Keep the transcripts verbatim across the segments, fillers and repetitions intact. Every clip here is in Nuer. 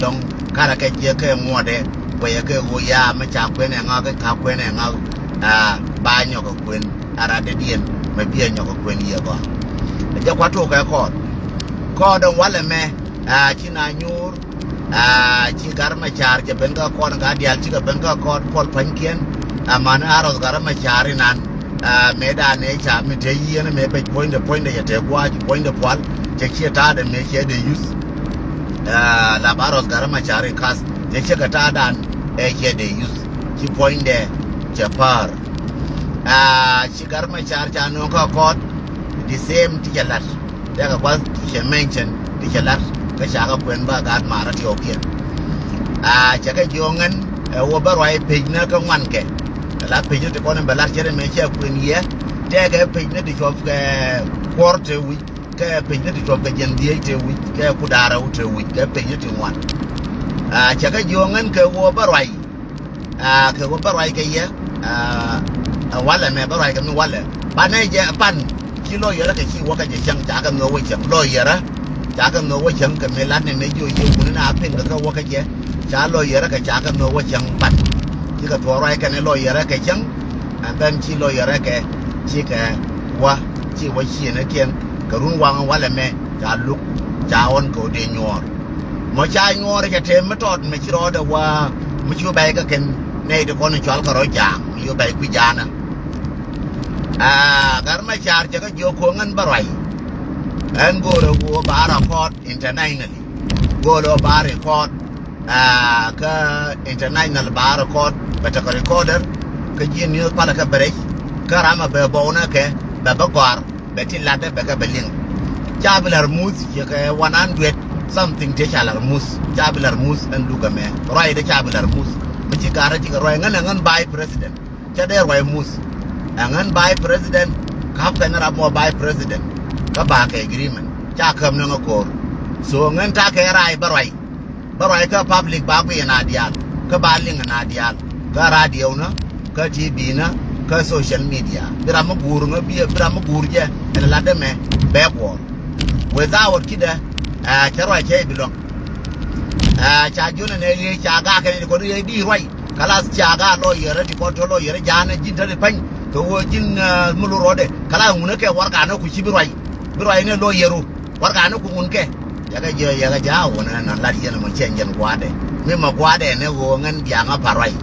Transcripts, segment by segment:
dɔ̱ŋ karɛ kɛ jiɛ kɛ ŋuɔ̱tdɛ. Wecɛ kɛ ɣöö ya mi ca kuɛn ɛ ŋa̱k, ka kuɛn ɛ ŋa̱k. Aa, ba nyɔk ɛ kuɛn a radɛ diɛn mɛ biɛ nyɔk ɛ kuɛn yiëë gɔaa. Jɛ kua̱ tok kɛ kɔɔt. Kɔɔt ɛn walɛ mɛ, aa, ci na nyuur. Aa, ci Gat Macar cɛ ben kä kɔɔt, gat diaal cikɛ ben kä kɔɔt, Kuɔl Pa̱nykiɛn. Amäni a rɔth Gat Macar inan. Aa, mëë danɛ ca mi te yieen mëë pec puɔ̱nydɛ, puɔ̱nydɛ cɛ te gua̱a̱c, puɔ̱nydɛ pual. Cɛ ciɛ ta̱a̱dɛ mëë ciɛ dee yuth. Aa, la ba rɔth Gat Macar in kath cɛ ciɛ kɛ ta̱a̱dan ɛ ciɛ dee yuth. Ci puɔ̱nydɛ cɛ päär. Aa, ci Gat Macar ca nööŋ kä kɔɔt, the same ti cɛ la̱t. Tɛkɛ gua̱th ti cɛ mention ti cɛ la̱t kä ca kɛ kuɛn bä gaat maarä ti ɣɔ̱kiɛn. Aa, cɛ kɛ jiök ŋän ɛ wä bä ruac pecnä kä ŋuankɛ. Kɛ la pecnä ti kɔn in bɛ la̱t cɛ rɛ mɛ cɛ kuɛn yɛ. Tɛkɛ pecnä ti cuɔp kɛ kuɔr te wi̱c, kɛ pecnä ti cuɔp kɛ jiɛn dhieec te wi̱c, kɛ kudaarä wä te wi̱c, kɛ pecnä ti ŋuan. Aa, cɛ kɛ jiök ŋän kɛ wä bä ruac. Aa, kɛ ɣöö bä ruac kɛ yɛ, aa, ɛ walɛ mɛ bä ruac kɛ mi walɛ. Banɛ jɛ pan ci lɔyɛrä kɛ ci wä kɛ jɛ cäŋ, ca kɛ nhöök wä cäŋ. Lɔyɛrä ca kɛ nhöök wä cäŋ kɛ mi lat ni mɛ jiɔ yiëë wuni na pin kɛ kɛ wä kɛ jɛ. Ca lɔyɛrä kɛ ca kɛ nhöök wä cäŋ pan. Cikɛ thuɔɔk ruac kɛnɛ lɔyɛrä kɛ cäŋ. And then ci lɔyɛrä kɛ cikɛ wä, ci wä ciënɛ kiɛn kɛ run waŋ walɛ mɛ ca luk ca ɣɔn kɛ wä dee nyuɔɔr. Mɔ ca nyuɔɔr cɛ tëë mi tɔt mi ci rɔɔdɛ wä mi ci wä bɛy kä kɛn nɛy ti kɔn cual kɛ rɔ ja̱a̱ŋ mi ci wä bɛy kui̱ ja̱a̱nä. Aa, Gat Macar cɛ kä jiök ko̱ ŋän bä ruac. Ɛn go̱o̱rɛ wä ba record internationally. Go̱o̱rɛ wä ba record, aa, kä international ba record bɛ tekɛ recorder. Kä ji̱ news palä kä bɛ rɛc kä ram a bɛ bɔw nä kɛ bɛ bä gɔ̱a̱r. Bɛ ti latdä bɛ kɛ bɛ liŋ. Ca bi lar muth ciɛ kɛ one hundred something ti ca lar muth. Ca bi lar muth ɛn lukɛ mɛ. Ruacdä ca bi lar muth. Mi ci garä cikɛ ruac ŋän ɛ ŋän vice president. Ca dee ruac muth. Ɛ ŋän vice president. Ka̱p kɛn ram mɔ vice president. Kä ba kɛ agreement. Ca käm ni ŋä ko̱r. So ŋän takɛ rac bä ruac. Bä ruac kä public ba guiy na diaal, kä ba liŋ na diaal, kä radio na, kä T V na, kä social media. Bi ram mi guur ŋä bi, bi ram mi guur jɛ ɛn latdä mɛ bɛ guɔ̱ɔ̱r. Without kidɛ, ɛ, cɛ ruac cɛ bi luäŋ. Ɛ, ca jiön ɛn ɛ ɣee ca gaak kɛn ti kɔn ɣee di ruac. Kalas ca gaak lɔyɛrä ti kɔn tɔ lɔyɛrä ja̱a̱nä ji̱n tä ti pa̱ny. Kɛ ɣöö ji̱n, ɛ, mi lo̱r rɔɔdɛ. Kalas ŋunä kɛ warɛganä ku ci bi ruac. Bi ruac ni lɔyɛru. Warɛganä ku ŋun kɛ. Cɛ kɛ jiök, cɛ kɛ jiök a wunɛ nɔ lat yɛn mɔ cɛ jɛn gua̱a̱dɛ. Mi mɔ gua̱a̱dɛ ni ɣöö ŋän biaŋä pa ruac.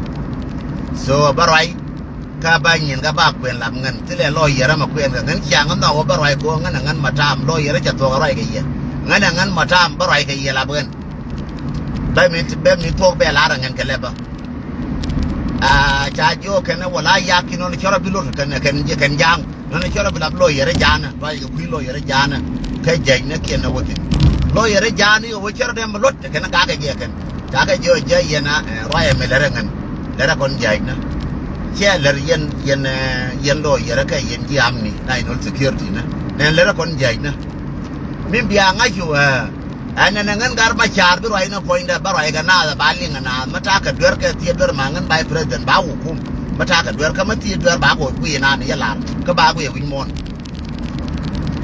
So bä ruac kä bä nyin kä ba kuɛn lap ŋän. Thilɛ lɔyɛrä mɛ kuɛn kɛ ŋän ciaŋ ŋän nhɔk ɣöö bä ruac kɛ ɣöö ŋän ɛ ŋän mɔ ta̱a̱m lɔyɛrä cɛ thuɔ̱k ɛ ruac kɛ yɛ. Ŋän ɛ ŋän mɔ ta̱a̱m bä ruac kɛ yɛ lap ɣän. Bɛ mi, bɛ mi thuɔ̱k bɛ lar ɛ ŋän kɛ lɛpä. Aa, ca jiök kɛn ɛ wala yak ki nɔn cɔrɔ bi lot kɛn, kɛn, kɛn ja̱a̱ŋ. Nɔnɔ cä rɔ bi lap lɔyɛrɛ ja̱a̱nä, ruac kɛ kui̱ lɔyɛrɛ ja̱a̱nä. Kä jɛc nä kiɛn nä wä thi̱n. Lɔyɛrɛ ja̱a̱nä yɛ wä cä rɔ dɛm bi luɔt, kɛ kɛn ɛ gakɛ jɛ kɛn. Cakɛ jiök jɛ yɛn a, ɛ, ruac ɛmɛ lärɛ ŋän. Lärɛ kɔn jɛc nä. Cɛ lär yɛn, yɛn, ɛ, yɛn lɔyɛrɛ kɛ yɛn ji̱ amni, national security nä. Nɛn lärɛ kɔn jɛc nä. Min bia ŋa̱c cu, ɛ, Ɛn ɛn ɛ ŋän Gat Macar bi ruac ni puɔ̱nydɛ, bä ruac kɛ naath ɛ ba liŋ ɛ naath. Mi ta̱a̱ kɛ duer kɛ thiee duer ma ŋän vice president ba wä kum. Mi ta̱a̱ kɛ duer kä mi thiee duer ba kɛ wä guiy naath ni yɛ lar. Kä ba guiy wi̱c muɔ̱ɔ̱n.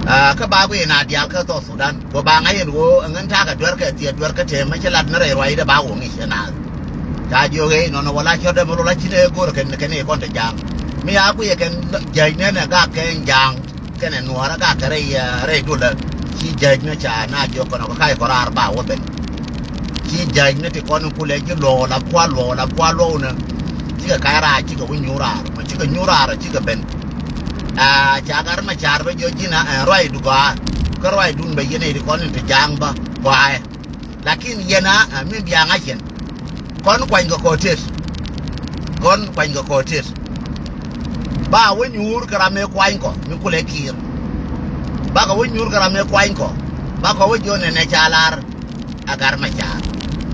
Aa, kä ba guiy naath diaal kä South Sudan. Kɛ ba ŋa̱c ɛn ɣöö ɛ ŋän ta̱a̱ kɛ duer kɛ thiee duer kä tëë mi ci lat ni rɛy ruacdɛ ba wä ŋi̱c ɛ naath. Ca jiök ëë nɔnɔ wä la cärdɛ mi lo̱l a ci nɛ go̱o̱r kɛn, kɛn i̱ kɔn te ja̱a̱ŋ. Mi a guiy ɛ kɛn jäc nɛn ɛ gak kɛn ja̱a̱ŋ. Kɛnɛ nuɔ̱ɔ̱rä gak kɛ rɛy, ɛ, rɛy dolä. Ci jäc nä ca na jiök kɔn ɔ kɛ kac kɔ raar ba wä ben. Ci jäc nä ti kɔn kulɛ ji̱ luɔ̱k la kua̱r luɔ̱k la kua̱r luɔ̱k nä. Cikɛ kac raar cikɛ wä nyuur raar. Mɔ cikɛ nyuur raar cikɛ ben. Aa, ca Gat Macar bä jiök ji̱n a, ɛ, ruacdu gɔaa. Kä ruacdun bɛ yɛn ɛ ti kɔn in te ja̱a̱ŋ bä gɔaaɛ. Lakin yɛn a, ɛ, mi bia ŋa̱c yɛn. Kɔn kuanykɛ kɔɔtet. Kɔn kuanykɛ kɔɔtet. Ba wä nyuur kɛ ram mëë kuany kɔ mi kulɛ Kiir. Bakɛ wä nyuur kɛ ram mëë kuany kɔ. Bakɛ wä jiök nɛnɛ ca lar. A Gat Macar.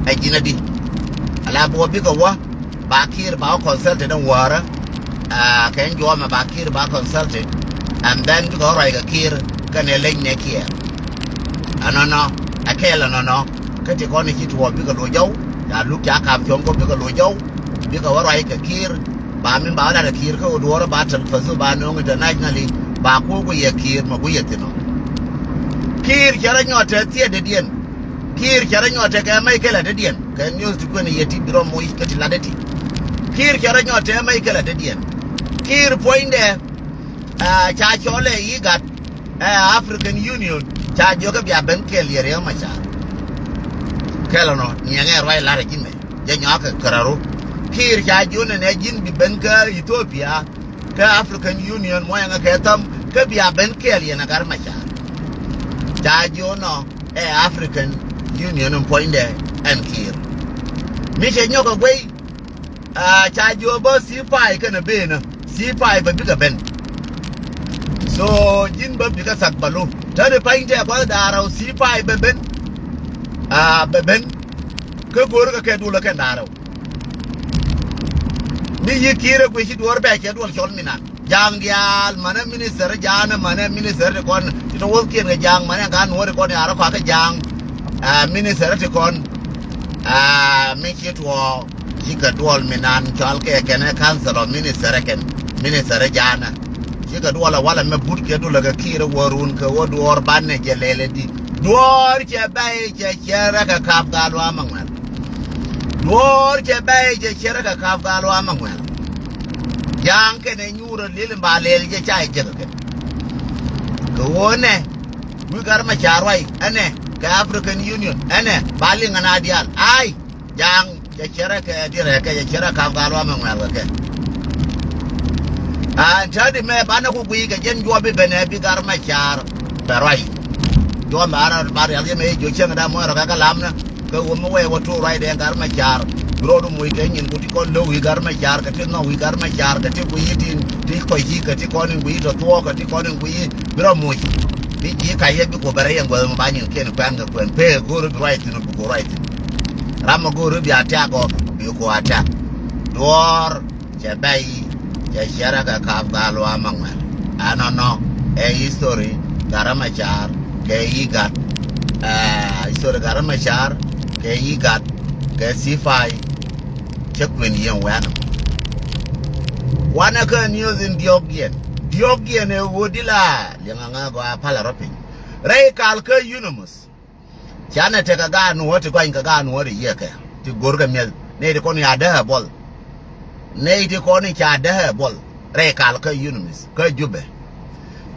Ɛ ji̱n adi. Ala bi wä bikɛ wä. Ba Kiir ba wä consulted ɛn wäärä. Aa, kɛ ɛn juɔmɛ ba Kiir ba consulted. And then bikɛ wä ruac kɛ Kiir kɛnɛ leny nɛ kiɛ. Ɛnɔnɔ, ɛ kɛɛl ɛnɔnɔ. Kä ti kɔn i̱ ci tuɔɔk bikɛ loc jɔw, ca luk ca ka̱p cuɔ̱ŋ kɔ bikɛ loc jɔw, bikɛ wä ruac kɛ Kiir, ba min ba wä lat ɛ Kiir kä wä duɔ̱ɔ̱r ba tɛl fäthu ba nööŋ internationally, ba kuɔ̱k ku yɛ Kiir mɛ ku yɛ thi̱n ɔ. Kiir cɛ rɔ nyɔt tɛth thietdɛdiɛn. Kiir cɛ rɔ nyɔk tekɛ mɛc kɛl a dädiɛn. Kɛ news ti kuɛn yɛ ti bi rɔ moc kä ti lat ɛ ti. Kiir cɛ rɔ nyɔk tekɛ mɛc kɛl a dädiɛn. Kiir puɔ̱nydɛ, ah, ca cɔl ɛ IGAD, ɛ African Union, ca jiök kä bia ben kɛɛl yɛ Riek Machar. Kɛl ɛnɔ, niɛŋɛ ruac lar ɛ ji̱ mɛ. Jɛ nyɔakɛ kärä ru. Kiir ca jiök nɛ nɛ ji̱n bi ben kä Ethiopia, kä African Union muɔ̱yɛŋɛ kɛ thäm, kä bia ben kɛɛl yɛn a Gat Machar. Ca jiök nɔ ɛ African Union in puɔ̱nydɛ ɛn Kiir. Mi cɛ nyɔk ɛ guey, ah, ca jiök bä sipai kɛnɛ benä. Sipai bɛ bikɛ ben. So, ji̱n bä bikɛ thak bä lo. Täni pany tɛ kuath da̱rɛw sipai bɛ ben. Ah, bɛ ben. Kä go̱o̱rä kɛ kɛ duɔl ɛ kɛn da̱rɛw. Mi yi Kiir ɛ guici duɔ̱ɔ̱r bɛ cɛ duɔl cɔl minan. Ja̱a̱ŋ diaal, manɛ minister Ja̱a̱ŋ, manɛ minister ti kɔn ti tɔ wäthkiɛn kɛ Ja̱a̱ŋ, manɛ ŋa̱n nuɔ̱ɔ̱ri kɔn ya̱rä kɔakä Ja̱a̱ŋ. Ah, minister ti kɔn. Ah, mi ci tuɔɔk, cikɛ duɔl minan cɔal kɛ kɛn ɛ council of minister ɛ kɛn, minister ɛ Ja̱a̱ŋ. Cikɛ duɔl ɛ walɛ mɛ but kɛ dulɛ kɛ Kiir ɛ wä run kɛ wä duɔɔr banɛ jɛ lɛlɛ di. Duɔɔr cɛ bɛy cɛ cɛ rɛ kɛ kap gal wa mɛ ŋuɛl. Duɔɔr cɛ bɛy cɛ cɛ rɛ kɛ kap gal wa mɛ ŋuɛl. Ja̱a̱ŋ kɛnɛ nyuur ɛ lil in ba lɛl jɛ ca jɛ kɛ kɛ. Kɛ wä nɛ, wi̱i̱ Gat Machar ruac ɛnɛ, kɛ African Union ɛnɛ, ba liŋ ɛn a diaal. Ai, Ja̱a̱ŋ cɛ cɛ rɛ kɛ di rɛ kɛ cɛ cɛ rɛ kap gal wa mɛ ŋuɛl kɛ kɛ. An täti mɛ banɛ ku guiy kɛ jɛn juɔp bi ben ɛ bi Gat Machar bɛ ruac. Juɔp mɛ ara ba rial yɛ mɛ jiö cieŋ da muɔc rɔ kɛ kɛ lam nä. Kä wä mi wee wä tuur ruacdɛ Gat Machar. Bi rɔɔdu muc kɛ nyin ku ti kɔn lo̱k wi̱i̱ Gat Machar kɛ ti nhɔk wi̱i̱ Gat Machar kɛ ti guiy tin ti kɔc yi̱ kɛ ti kɔn in guiy tɔ thuɔɔk kɛ ti kɔn in guiy bi rɔ muc. Bi ji̱ kac yɛ bi ku bɛ rɛ yɛn guäth mi ba nyin kiɛn kuɛn kɛ kuɛn pee go̱o̱r bi ruac thi̱n bi ku ruac thi̱n. Ram mi go̱o̱r bi a tiak ɔ bi ku a tiak. Duɔɔr cɛ bɛy cɛ ciɛrɛ kɛ kap gal wa mɛ ŋuɛl. Ɛnɔnɔ ɛ history Gat Machar kɛ IGAD. Ɛ history Gat Machar kɛ IGAD kɛ sipai. Cɛ kuën yɛn wɛnɔ. Wanɛ kä news in diɔ̱k yɛn diɔ̱k yɛn ɛ ɣöö di la liɛŋ aŋa gɔaa palɛ rɔ piny. Rɛy kal kä UNMISS. Canɛ tekɛ gaat nuɔ̱ɔ̱r ti gɔany kɛ gaat nuɔ̱ɔ̱r i̱ yiëëkɛ ti go̱rkɛ mi̱eth nɛy ti kɔn i̱ ca dääk ɛ buɔl. Nɛy ti kɔn i̱ ca dääk ɛ buɔl rɛy kal kä UNMISS kä Jubɛ.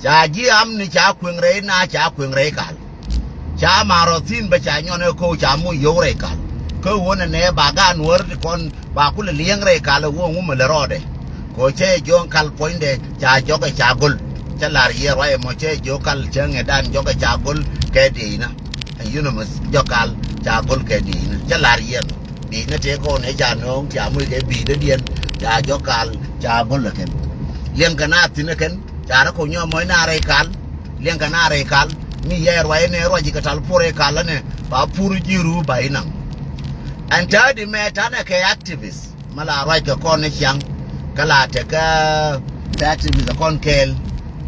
Ca ji̱ amni ca kueŋ rɛy na ca kueŋ rɛy kal. Ca ma̱a̱r rɔ thi̱n bä ca nyɔn ɛ ko̱o̱k ca moc yio̱w rɛy kal. Kä ɣöö nɛnɛ ba gaat nuɔ̱ɔ̱r ti kɔn ba kulɛ li̱eŋ rɛy kal ɛ ɣöö ŋumɛ lɛ rɔɔdɛ. Kɛ ɣöö cä jɛ jiök kal puɔ̱nydɛ ca jɔkɛ ca go̱l. Cä la̱r yiëë ruac ɛmɔ cä jɛ jiök kal cä ŋi̱etdan jɔkɛ ca go̱l kɛ dieyna. Ɛ UNMISS jɔk kal ca go̱l kɛ dieyna. Cä la̱r yiëë ɛmɔ dieyna tëë kɔn ëë ca nööŋ ca moc kɛ bi̱i̱dädiɛn ca jɔk kal ca go̱l ɛ kɛn. Liɛŋkɛ na thi̱n ɛ kɛn ca rɔ kɔ nyɔk mɔc na rɛy kal. Liɛŋkɛ na rɛy kal mi yɛ ruac ɛnɛ ruac ji̱ kɛ tal pur rɛy kal ɛnɛ ba pur ji̱ ruu ba inaŋ. Ɛn täädi mɛ tanɛ kɛ activist. Mi la ruac kɛ kɔn ni ciaŋ kä la tekɛ thirty with kɔn kɛɛl.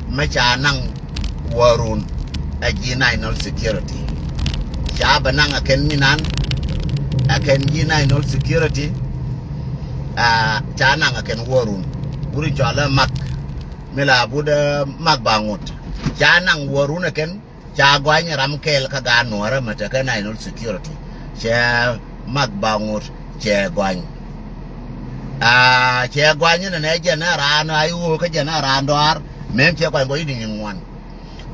Mi ca naŋ wäärun ɛ ji̱ national security. Ca bɛ naŋ ɛ kɛn mi nan ɛ kɛn ji̱ national security. Aa, ca naŋ ɛ kɛn wäärun wuri cɔal ɛ mak mi la but ɛ mak ba ŋut. Ca naŋ wäärun ɛ kɛn. Ca gɔany ram kɛl kä gaat nuɔ̱ɔ̱rä mɛ tekɛ national security. Cɛ mak ba ŋot cɛ gɔany. Aa, cɛ gɔany inɛ nɛ jɛn ɛ raan a i̱ ɣöö kä jɛn ɛ raan dɔaar mɛm cɛ gɔany gɔany i̱ di nyin ŋuan.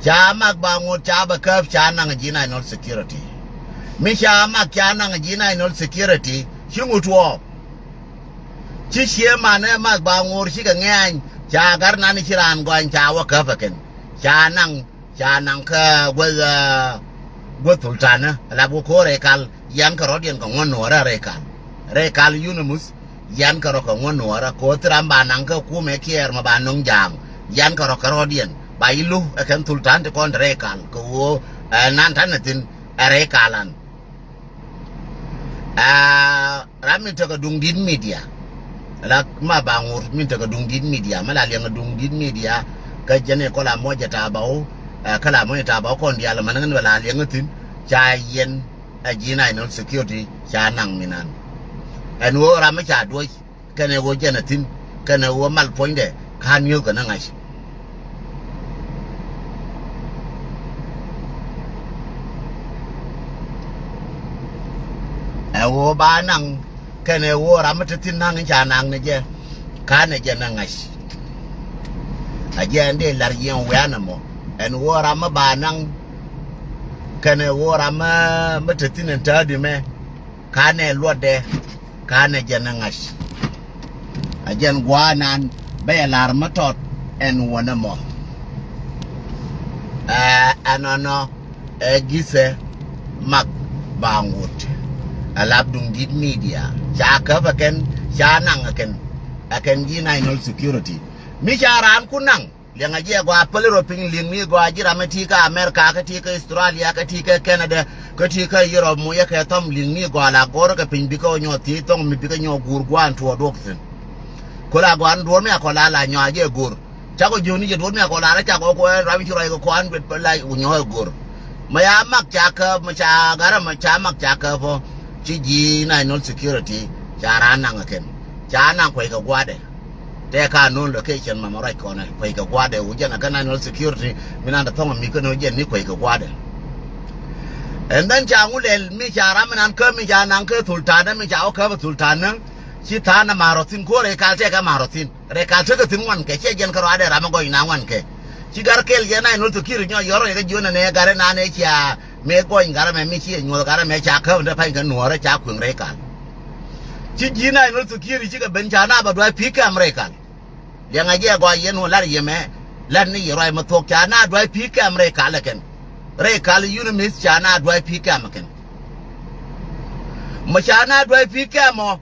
Ca mak ba ŋot ca bɛ käp ca naŋ ji̱ national security. Mi ca mak ca naŋ ji̱ national security ci ŋut tuɔɔk. Ci cie manɛ mak ba ŋot cikɛ ŋɛ̈ny ca gar nani ci raan gɔany ca wä käp ɛ kɛn. Ca naŋ Ca naŋ kä guäth, aa, guäth thultanä ala bi ko̱o̱r rɛy kal. Yan kɛ rɔ̱diɛn kɛ ŋuɔ̱n nuɔ̱ɔ̱rä rɛy kal. Rɛy kal UNMISS yan kɛ rɔ kɛ ŋuɔ̱n nuɔ̱ɔ̱rä kɛ ɣöö thil ram ba naŋ kä kumɛ kiɛɛr mɛ ba nöŋ ja̱a̱ŋ. Yan kɛ rɔ kɛ rɔ̱diɛn ba yi lu ɛ kɛn thultan ti kɔn te rɛy kal kɛ ɣöö, ɛ, nan ta̱nɛ thi̱n ɛ rɛy kal an. Aa, ram min tekɛ duŋ dit media. La ma ba ŋur min tekɛ duŋ dit media. Ma la liɛŋ duŋ dit media. Kä jɛn ikɔ la mɔc ɛ tabaw. Ɛ, kä la mɔc ɛ tabaw kɔn diaal ma ni ŋän bɛ la liɛŋ thi̱n. Ca yɛn ɛ ji̱ national security ca naŋ minan. Ɛn ɣöö ram mi ca duɔc. Kɛnɛ ɣöö jɛn ɛ thi̱n kɛnɛ ɣöö mal puɔ̱nydɛ ka̱n niööth kɛ ni ŋa̱c. Ɛ ɣöö ba naŋ kɛnɛ ɣöö ram mi te thi̱n naŋ in ca naŋ ni jɛ. Ka̱n ɛ jɛn ɛ ŋa̱c. A jɛ ɛn dee la̱r yɛn wianɛ mɔ ɛn ɣöö ram mi ba naŋ kɛnɛ ɣöö ram mi te thi̱n in täädi mɛ. Ka̱n ɛ luɔtdɛ. Ka̱n ɛ jɛn ɛ ŋa̱c. A jɛn gua̱a̱nan bɛ yɛ la̱r mi tɔt ɛn wänɛ mɔ. Ɛ ɛnɔnɔ ɛ Githɛ Mak Baŋot. Ɛ lap Duŋdit Media ca käp ɛ kɛn ca naŋ ɛ kɛn. Ɛ kɛn ji̱ national security mi ca raan ku naŋ. Liɛŋɛ jiɛ gɔaa päli rɔ piny li̱ŋ ni gɔaa ji̱ ram mi ti kä America kä ti kä Australia kä ti kä Canada kä ti kä Europe mu yɛ kɛ thɔm li̱ŋ ni gɔaa la go̱r kɛ piny bikɛ nyɔ thiec thɔŋ mi bikɛ nyɔ guur gua̱a̱n tuɔɔk duɔk thi̱n. Kola gɔaa ni duɔ̱ɔ̱r mi a kɔ la la nyɔ a jiɛ go̱r. Cakɔ jiöni jɛ duɔ̱ɔ̱r mi a kɔ la rɛ cakɔ kɔ ram ci rɔy kɛ kɔan bet la nyɔ a go̱r. Ma ya mak ca käp ma ca garɛ ma ca mak ca käp ɔ ci ji̱ national security ca raan naŋ kɛn ca naŋ kuɛy kɛ gua̱dɛ. Tɛ ka no̱o̱ŋ location mama ruac kɔnɛ kuec kɛ gua̱dɛ wu jɛn a kä national security mi nan dɛ thɔŋ mi kä no̱o̱ŋ jɛn ni kuec kɛ gua̱dɛ. And then ca ŋu lɛl mi ca ram mi nan kä mi ca naŋ kä thultanä mi ca wä kä thultanä. Ci tha̱a̱n na marɔ thi̱n ko rɛy kal tɛ kɛ marɔ thi̱n rɛy kal tekɛ thi̱n ŋuan kɛ cɛ jɛn kä ruaadɛ ram mi gɔny na ŋuan kɛ. Ci gar kɛl jɛ national security nyɔ yɔrɔ yɛ kä jiön anɛ gar ɛ nan ɛ cia mëë gɔny gar ɛmɛ mi ci ɛ nyuɔth gar ɛmɛ ca käp ni te pa̱ny kɛ nuɔ̱ɔ̱rä ca kueŋ rɛy kal. Ci ji̱ national security cikɛ ben ca na bɛ dua̱c pi̱i̱ kɛm rɛy kal. Liɛŋɛ jɛ gɔaa yɛn wä lar yɛmɛ lar ni yɛ ruac mi thuɔ̱k ca na dua̱c pi̱i̱ kɛm rɛy kal ɛ kɛn. Rɛy kal UNMISS ca na dua̱c pi̱i̱ kɛm ɛ kɛn. Mɛ ca na dua̱c pi̱i̱ kɛm ɔ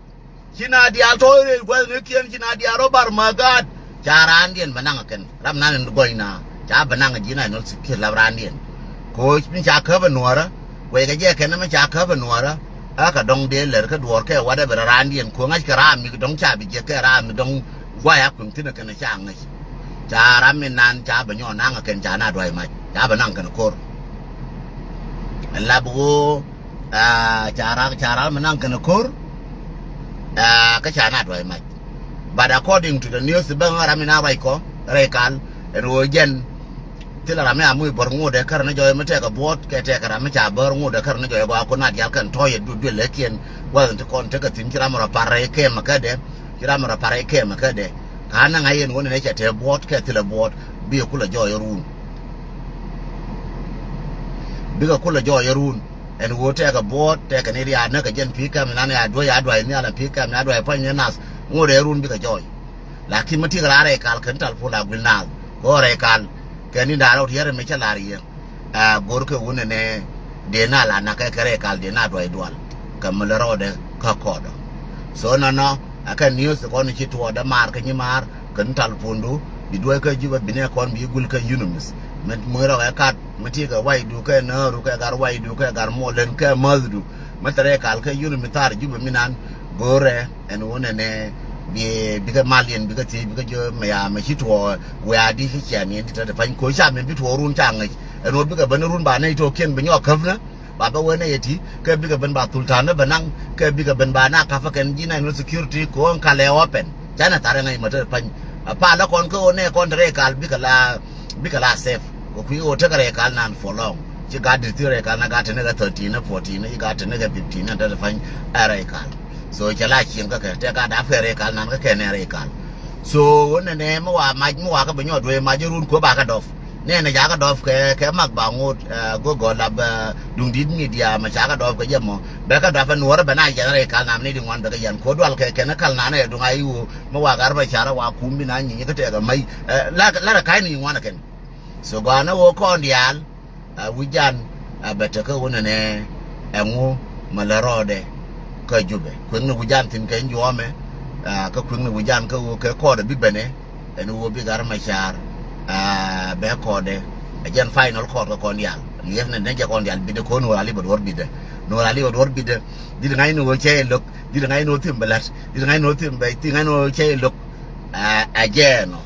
ci na diaal tɔ̱ rɛy gua̱thnikiɛn ci na diaal rɔ bar mägaat. Ca raandiɛn bɛ naŋ ɛ kɛn ram nan in gɔny na ca bɛ naŋ ɛ ji̱ national security lap raandiɛn. Koc mi ca käp ɛ nuɔ̱ɔ̱rä. Kuɛy kɛ jɛ kɛn mi ca käp ɛ nuɔ̱ɔ̱rä. Ɛ kɛ dɔ̱ŋ dee lɛr kä duɔ̱ɔ̱r kɛ whatever raandiɛn ko̱ ŋa̱c kɛ raam mi dɔ̱ŋ ca bi jiɛk kɛ raam mi dɔ̱ŋ guay a kui̱ŋ thi̱n ɛ kɛn ca ŋäc. Ca ram mi nan ca bɛ nyɔɔ naŋ ɛ kɛn ca na duay mac ca bɛ naŋ kɛn ko̱r. Ɛ lap ɣöö ca ram ca ram mi naŋ kɛn ko̱r. Kä ca na duay mac. But according to the news bä ram mi na ruac kɔ rɛy kal ɛn ɣöö jɛn thilɛ ram mi a muc bär ŋot ɛ kär ni jɔɔc mi tɛkɛ buɔt kɛ tɛkɛ ram mi ca bär ŋot ɛ kär ni jɔɔc gɔaa kun a dial kɛn tɔ̱ yɛ duel lɛ kiɛn. Guath in ti kɔn tekɛ thi̱n ci ram rɔ par rɛy kɛmɛ kädɛ. Ci ram rɔ par rɛy kɛmɛ kädɛ. Ka naŋ a yɛn wä ni nɛ cɛ tɛ buɔt kɛ thilɛ buɔt bikɛ kulɛ jɔɔc run. Bikɛ kulɛ jɔɔc run. Ɛn ɣöö tɛkɛ buɔt tɛkɛ ni riaat näkɛ jɛn pi̱i̱ kɛm inan ya duäc a duac nhial ɛn pi̱i̱ kɛm ya duac pua̱ny ni nath ŋot ɛ run bikɛ jɔɔc. Lakin mi tik raar rɛy kal kɛn tal puɔl a guil naath kɛ ɣöö rɛy kal kɛn ni da̱a̱r rɛw ti yɛr ɛmɛ cä la̱r yɛ. Ɛ go̱r kɛ wun ɛnɛ dee na la nakɛ kɛ rɛy kal dee na duac dual kɛ mi lɛ rɔɔdɛ kä kɔɔdɔ. So nɔnɔ ɛ kɛ news kɔn ci tuɔɔdɛ maar kä nyi maar kɛn tal puɔndu bi duac kä Jubɛ bi nɛ kɔn bi gul kä UNMISS. Mi muc rɔk ɛ kat mi ti kɛ wacdu kɛ nääru kɛ gar wacdu kɛ gar muɔlɛn kɛ mäthdu mi thɛ rɛy kal kä UNMISS thar Jubɛ mi nan go̱rɛ. Ɛn wun ɛnɛ bi bikɛ mal yɛn bikɛ thiec bikɛ jiö mɛ ya mɛ ci tuɔɔ wɛ̈ɛ̈ di ci ciɛn yɛn ti te te pa̱ny koc ca mɛ bi tuɔɔ run ca ŋäc. Ɛn wun bikɛ ben run ba nɛy to̱kiɛn bi nyɔk käpnä ba bä wen nɛy ɛ ti kɛ bikɛ ben ba thultanä bɛ naŋ kɛ bikɛ ben ba na ka̱pä kɛn ji̱ national security ko̱o̱ŋ kalɛ open. Canɛ tharɛ ŋäc mɛ te te pa̱ny. A palä kɔn kä ɣöö nɛy kɔn te rɛy kal bikɛ la bikɛ la safe. Kɛ kui̱ ɣöö tekɛ rɛy kal nan for long. Ci gat di̱t thi̱n rɛy kal na gat te ni kɛ thirteen ni fourteen ni ci gat te ni kɛ fifteen ni te te pa̱ny ɛ rɛy kal. So cɛ la cieŋ kä kɛ tɛ gat dap kɛ rɛy kal nan kä kɛ nɛ rɛy kal. So ɣöö nɛ nɛ mi wa mac mi wa kä bi nyɔɔt wee mac run kuɔ ba kä dɔp. Nɛ nɛ ca kä dɔp kɛ kɛ mak ba ŋot ɛ go̱ gɔl lap ɛ duŋ di̱t mi diaam ɛ ca kä dɔp kɛ jɛ mɔ bɛ kä dɔp ɛ nuɔrä bɛ na jɛn rɛy kal nam ni di ŋuan bɛ kɛ yɛn kuɔ dual kɛ kɛn kal nan ɛ duŋ a iwuɔ. Mi wa gar bɛ carä wa kum bi na nyieny kä tɛk ɛ mac ɛ la la rɛ ka̱ny ni ŋuan ɛ kɛn. So gɔaa ni ɣöö kɔn diaal a wi̱c jan a bɛ tekä wunɛ nɛ ɛŋu mɛ lɛ rɔɔdɛ kä Jubɛ kueŋni wi̱c jan thi̱n kɛ juɔmɛ. A kä kueŋni wi̱c jan kä ɣöö kɛ kɔɔdɛ bi bɛnɛ ɛn ɣöö bi gar mɛ car a bɛ kɔɔdɛ. A jɛn final kɔɔd kä kɔn diaal liɛpnɛ nɛ jɛ kɔn diaal bitdɛ ko̱n ɣöö ali bɛ duɔ̱r bitdɛ. Ni ɣöö ali bɛ duɔ̱r bitdɛ di̱t ŋa̱cni ɣöö cɛ ilök di̱t ŋa̱cni ɣöö thim bɛ la̱t di̱t ŋa̱cni ɣöö thim bɛ di̱t ŋa̱cni ɣöö cɛ ilök. A jɛɛnɔ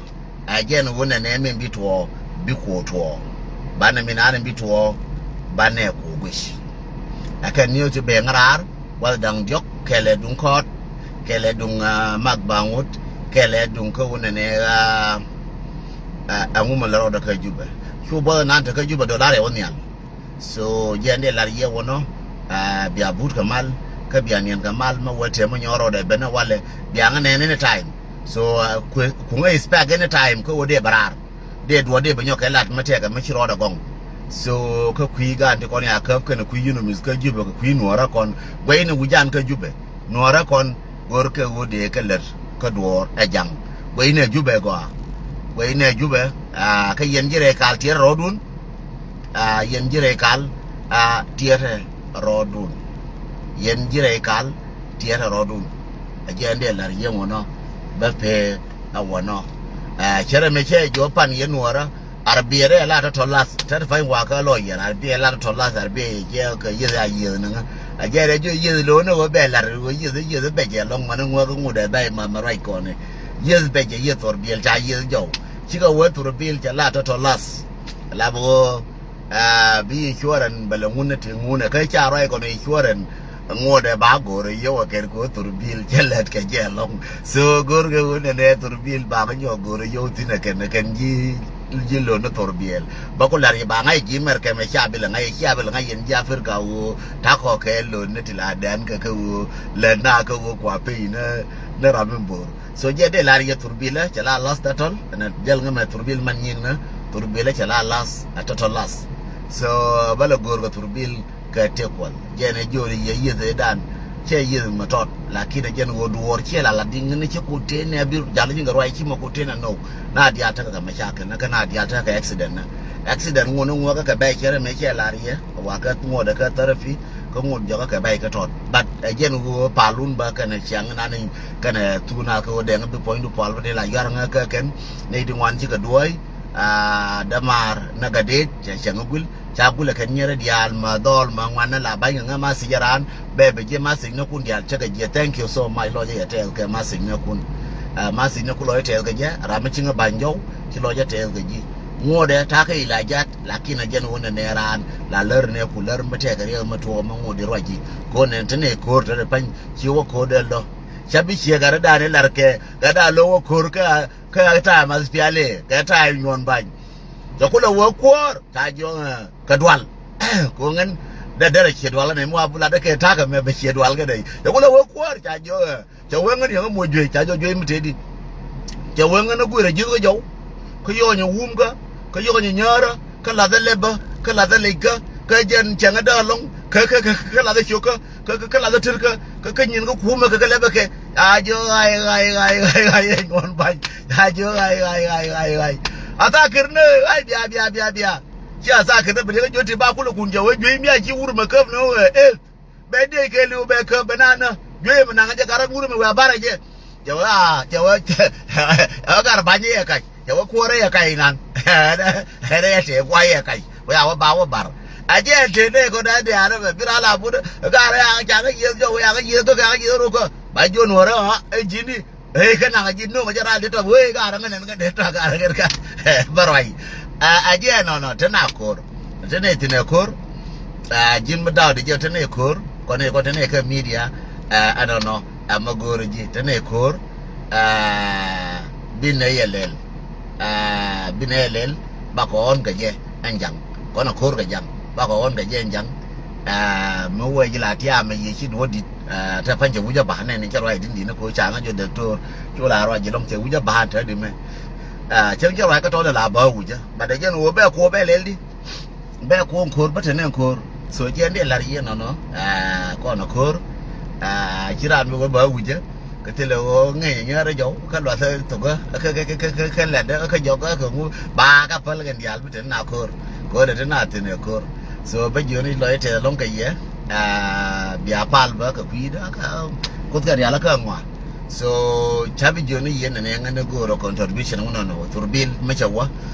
a jɛn wunɛ nɛ min bi tuɔɔ bi kuɔ tuɔɔ. Banɛ min an bi tuɔɔ banɛ kuɔ guic. Ɛ kɛ niw ti bɛ ŋa̱raar wath da̱ŋ diɔ̱k kɛlɛ duŋ kɔɔt kɛlɛ duŋ mak baŋut kɛlɛ duŋ kä wunɛ nɛ ɣaa. Ɛŋu mɛ lɛ rɔɔdɛ kä Jubɛ cu buɔth nan te kä Jubɛ dɔlar ɛ wä nhial. So jiɛn dee lar yiɛ wä nɔ bia but kɛ mal. kä bia niɛn kɛ mal mi wä tëë mi nyɔɔr rɔɔdɛ ben ɛ walɛ bia ŋä nɛn any time. So, uh, ku, ku ŋä expect any time kä wä dee bɛ raar. Dee duɔ̱ɔ̱r dee bɛ nyɔk kɛ lat mi tɛkɛ mi ci rɔɔdɛ gɔŋ. So, kä kui̱ gaan ti kɔn ya käp kɛnɛ kui̱ UNMISS kä Jubɛ kɛ kui̱ Nuɔɔrä kɔn. Guɛy ni wi̱can kä Jubɛ. Nuɔɔrä kɔn go̱r kɛ ɣöö dee kɛ lät kä duɔ̱ɔ̱r ɛ ja̱ŋ. Guɛy ni ɛ Jubɛ gɔaa. Guɛy ni ɛ Jubɛ, aa, kä yɛn ji̱ rɛy kal tiɛɛr rɔɔdun. Aa, yɛn ji̱ rɛy kal, aa, tiɛɛr rɔɔdun. Yɛn ji̱ rɛy kal tiɛɛr rɔɔdun. Ɛ jɛ ɛn dee la̱r yɛn wänɔ bä pee ɛ wänɔ. Aa, cärɛ mɛ cɛ jɔɔk pan yɛn Nuɔɔrä. Arabiɛ rɛ la tɔtɔ lath tɛt pany wakä lɔ yɛn arabiɛ la tɔtɔ lath arabiɛ yɛ jɛ kɛ yeth a yeth ni ŋä. A jɛ rɛ jɔ yeth lo ni wä bɛ lar wä yeth yeth bɛ jɛ lɔŋ mani ŋuäk ŋut ɛ bɛ ma ma ruac kɔni. Yeth bɛ jɛ yeth thor biɛl ca yeth jɔw. Cikɛ wä thor biɛl cɛ la tɔtɔ lath. La bɛ wä, ah, bi insurance bɛ lɛ ŋun ni ti ŋun ɛ kä ca ruac kɔni insurance. Ŋuɔ̱tdɛ ba go̱o̱r ɛ yio̱w ɛ kɛn kɛ ɣöö thurbil cɛ lɛt kɛ jɛ ɛlɔ̱ŋ. So go̱o̱r kɛ ɣöö nɛnɛ thurbil ba kɛ nyɔk go̱o̱r ɛ yio̱w thi̱n ɛ kɛn ɛ kɛn ji̱, ji̱ lo̱n ni thurbil. Bä ku la̱r yɛ ba ŋa̱c ji̱ mɛr kɛmɛ ca bi lɛ ŋa̱c ɛ cia bi lɛ ŋa̱c yɛn ji̱ Africa ɣöö ta̱kɔ kɛ lo̱n ni ti la dɛn kɛ kɛ ɣöö lɛt na kɛ ɣöö kua piny ni, ni ram in bo̱o̱r. So jɛ dee lar yɛ thurbilä cɛ la lath tɔtɔl ɛn jɛl ŋä mɛ thurbil man nyin ŋä thurbilä cɛ la lath a tɔtɔl lath. So bä lɛ go̱o̱r kɛ thurbil kɛ tëë kuɔl jɛn ɛ jiöl yɛ yieth ɛ dan. Cɛ yieth mɛ tɔt lakin ɛ jɛn ɣöö duɔɔr ciɛ la la diŋ ni ci ku tëë nɛ bi jal ji̱ kɛ ruac ci mɛ ku tëë nɛ nɔw. Na diaal tekɛ kɛ mɛ cakɛl nɛ kɛ na diaal tekɛ kɛ accident nɛ. Accident ŋuɔ̱n ni ŋuɔ̱kä kɛ bɛc cɛ rɛ mɛ cɛ lar yɛ wa kɛ ŋuɔ̱t ɛ kɛ therapy. Kä ŋot jɔkä kɛ bɛc kä tɔt. But ɛ jɛn ɣöö palun bä kɛnɛ ciaŋ nan kɛnɛ thuk na kɛ ɣöö dɛŋ bi puɔ̱nydu puɔl bä dee la yuar ŋä kä kɛn. Nɛy ti ŋuan cikɛ duɔ̱ɔ̱c. Aa, dämaar näk a deet cɛ cäŋ a guil ca guil ɛ kɛn nyɛrɛ diaal ma dhɔl ma ŋuan na la ba̱ny kɛ ŋä message ɛ raan. Bɛ bɛ jiɛ message näkun diaal cä kɛ jiɛ thank you so much lɔcä yɛ tɛth kɛ message näkun. Aa, message näkun lɔcä tɛth kɛ jɛ ram mi ci ŋä ba̱ny jɔw ci lɔcä tɛth kɛ ji̱. Ŋuɔ̱tdɛ ta̱a̱ kɛ ilajat. Lakin a jɛn wä nɛnɛ raan la lär nɛ ku lär mi tɛkɛ riɛk mi tuɔɔk mi ŋut di ruac ji̱. Ko̱n nɛn te nɛ ko̱r te rɛ pany ci wä ko̱r dee lɔ. Ca bi ciɛ gat rɛ dan ilar kɛ gat dan lɔ wä ko̱r kä kä ta̱a̱ math piali kɛ ta̱a̱ nyuɔn bany. Cɛ ku lɛ wä kuɔɔr ca jiɔŋ kɛ dual. Ko̱ ŋän dee derɛ ciɛ dual nɛ mi wa bu lat dee kɛ ta̱a̱ kɛ mɛ bɛ ciɛ dual kɛ dee cɛ ku lɛ wä kuɔɔr ca jiɔŋ. Cɛ wee ŋän yɛn kä muɔc juey ca jɔ juey mi tëëdi. Cɛ wee ŋän ɛ gui̱rɛ ji̱th kä jɔw. Kä yɔɔnyɛ wumkä kä yɔɔnyɛ nyäärä kä lathä lɛpä kä lathä lɛckä kä jɛn cɛŋä däär lɔŋ kä kä kä kä lathä cio̱kä kä kä kä lathä tërkä kä kä nyin kä kuumä kä kä lɛpä kɛ. A jɛ ɣay ɣay ɣay ɣay ɣay ɛ nyuɔn ba̱ny. A jɛ ɣay ɣay ɣay ɣay ɣay. A thaakir ni ɣay bia bia bia bia. Ci a thaakir ni bi riɛk kä jiöt ti ba kulɛ kun cɛ wee juey mi a ci wur mɛ käp ni ɣöö ɛ eth. Bɛ diec kɛ liw bɛ käp bɛ nanä. Juey mi naŋ jɛ gat rɔ ŋur mi wee a barɛ jɛ. Cɛ wee a cɛ wee cɛ wee gat rɔ ba̱ny yɛ kac cɛ wee kuɔrɛ yɛ kac inan. Ɛn ɛ tëë guay yɛ kac wee a wee ba wee bar. A jɛ ɛn tëë nɛy kɔn ɛ diaal ɛmɛ bi ral a but gat rɔ yakä ca kä yieth jɔw wee yakä yieth kä yakä yieth ruk kä ba jiön wärä ɛ ji̱ni. Ëë kä naŋ ji̱ nööŋ jɛ ral di tɔp ëë gat rɔ ŋän ɛn ŋän dee tɔk gat rɔ ŋän kä. Bä ruac. A jiɛ nɔnɔ te na ko̱r. Te nɛy thi̱n ɛ ko̱r. A ji̱n mi daw di jɛ te nɛy ko̱r kɔn nɛy kɔn te nɛy kä media. Ɛ nɔnɔ ɛ mɛ go̱o̱r ji̱ te nɛy ko̱r. Ɛ bi nɛy yɛ lɛl. Ɛ bi nɛy yɛ lɛl. Bakɔ ɣɔn kɛ jɛ ɛn ja̱ŋ kɔn ɛ ko̱r kɛ ja̱ŋ bakɔ ɣɔn kɛ jɛ ɛn ja̱ŋ. Ɛ mi wee ji̱ la tiaam ɛ yiëë ci duɔ̱ɔ̱r di̱t. Ɛ te pa̱ny cɛ wi̱c a ba̱a̱n nɛn cɛ ruac di̱n di̱n ko ca ŋa̱c jɛ dɔktor. Cu la ruac jɛ lɔŋ cɛ wi̱c a ba̱a̱n te di mɛ. Ɛ cäŋ cɛ ruac kä tɔ̱ ni la bä wi̱c a but ɛ jɛn wee bɛ kuɔ bɛ lɛl di. Bɛ kuɔŋ ko̱r bä te nɛn ko̱r. So jɛn di lar yɛ nɔnɔ. Ɛ kɔn a ko̱r. Ɛ ci raan mi wee bä wi̱c a. Kä thilɛ ɣöö ŋeny nyäärä jɔw kä luathä thokä kä kä kä kä kä kä lɛtdä kä jɔkä kä ŋu ba kä päl kɛn diaal bi te na ko̱r. Ko̱r te na thi̱n ɛ ko̱r. So bä jiöni lɔc tɛth ɛlɔ̱ŋ kɛ yɛ. Aa bia pal bä kɛ kui̱dä kä kuoth kɛ rial kä ŋua. So ca bi jiöni yɛ nɛnɛ ŋän ni go̱o̱r ɔ contribution ŋun nɔnɔ thurbil mi cɛ wä.